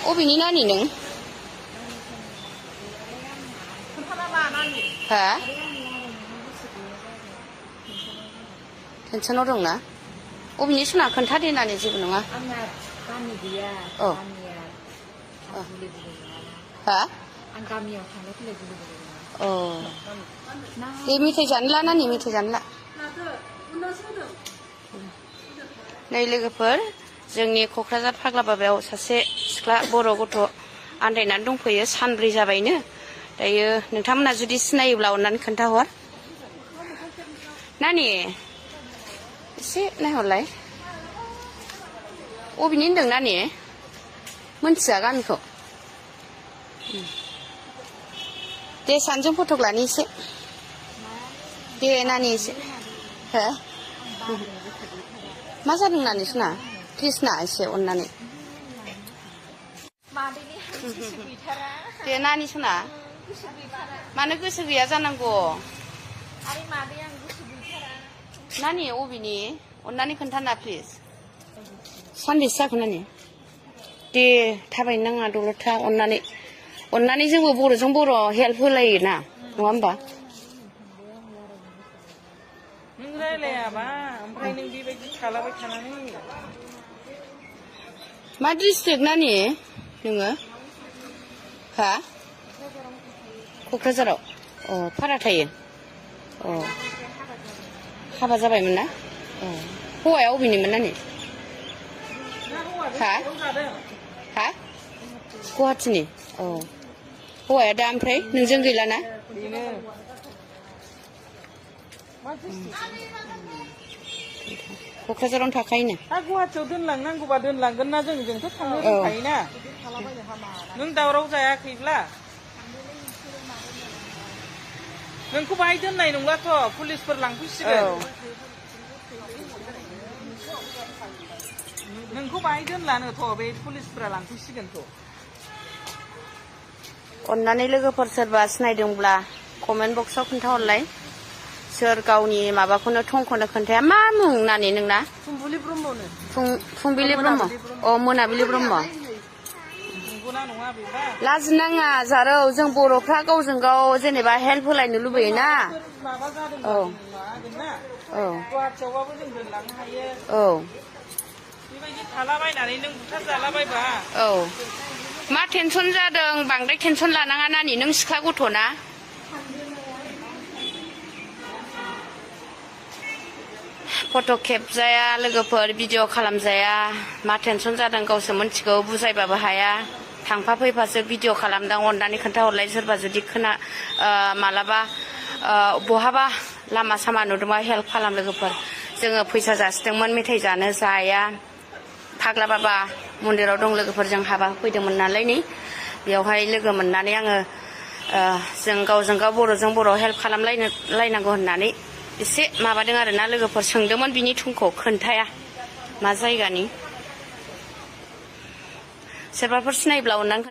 अबेनि नानि नों हा टेनसनाव दंना अबेनि सुना खोन्थादे नानि जेबो नङा आंना गामि गैया औ गामिया हा आं गामियाव थांलाय फैलाय गुलुलु अ दे मेथाइ जानो ला नानि मेथाइ जानो ला नै लोगोफोर जोंनि क'क्राझार फाग्लाबाबायाव सासे सिख्ला बर' गथ' आन्दायनानै दंफैयो सानब्रै जाबायनो दायो नोंथांमोना जुदि सिनायोब्ला अननानै खोन्थाहर नानि एसे नायहरलाय अबेनि होनदों नानि मोनथिया गामिखौ दे सानैजों फटक लानि एसे दे नानि एसे हो मा जादों नानि सना प्लिज ना एसे अननानै दे नानि सना मानो गोसो गैया जानांगौ नानि अबेनि अननानै खोन्थाना प्लिज सानबेसे जाखो नानि दे थाबायनो नाङा दलद था अननानै जोंबो बर'जों बर' हेल्प होलायो ना नङा होमबा नों रायलायाबा ओमफ्राय नों बेबायदि खालाबाय थानानै मा डिस्ट्रिक्ट नानि नोङो हा क'क्राझाराव अ भारा थायो अ हाबा जाबायमोन ना अ हौवाया अबेनिमोन नानि हा हा गुवाहाटिनि अ हौवाया दा ओमफ्राय नोंजों गैलाना क'क्राझारावनो थाखायोनो दा गुवाहाटियाव दोनलांनांगौबा दोनलांगोन ना जोंथ' थांनो रोंखायोना नों दावराव जायाखैब्ला नोंखौ बाहाय दोननाय नंलाथ' पुलिसफोर लांफैसिगोन नोंखौ बाहाय दोनलानोथ' बे पुलिसफोरा लांफैसिगोनथ' अननानै लोगोफोर सोरबा सिनायदोंब्ला कमेन्ट बक्सआव खोन्थाहरलाय सोर गावनि माबाखौनो थंखौनो खोन्थाया मा मुं नानि नोंना फुंबिलि ब्रह्मनो फुंबिलि ब्रह्म अ मोनाबिलि ब्रह्म नंगौना नङा बेबा लाजिनाङा जारौ जों बर'फ्रा गावजों गाव जेनेबा हेल्प होलायनो लुबैयोना माबा जादोंबा माबागोनना गुवाहाटियावबाबो जों दोनलांनो हायो औ बेबायदि थालाबायनानै नों बुथार जालाबायबा औ मा टेनसन जादों बांद्राय टेनसन लानाङा नानि नों सिखा गथ'ना फट' खेबजाया लोगोफोर भिडिअ' खालामजाया मा टेनसन जादों गावसो मिथिगौ बुजायबाबो हाया थांफा फैफासो भिडिअ' खालामदां अननानै खोन्थाहरलाय सोरबा जुदि मालाबा बहाबा लामा सामा नुदोंबा हेल्प खालाम लोगोफोर जोङो फैसा जासिदोंमोन मेथाइ जानो जाया फाग्ला बाबा मन्दिराव दं लोगोफोर जों हाबा फैदोंमोन नालाय नै बेयावहाय लोगो मोननानै आङो जों गावजों गाव बर'जों बर' हेल्प खालामलायनांगौ होननानै एसे माबादों आरोना लोगोफोर सोंदोंमोन बिनि थंखौ खोन्थाया मा जायगानि सोरबाफोर सिनायब्ला अननानै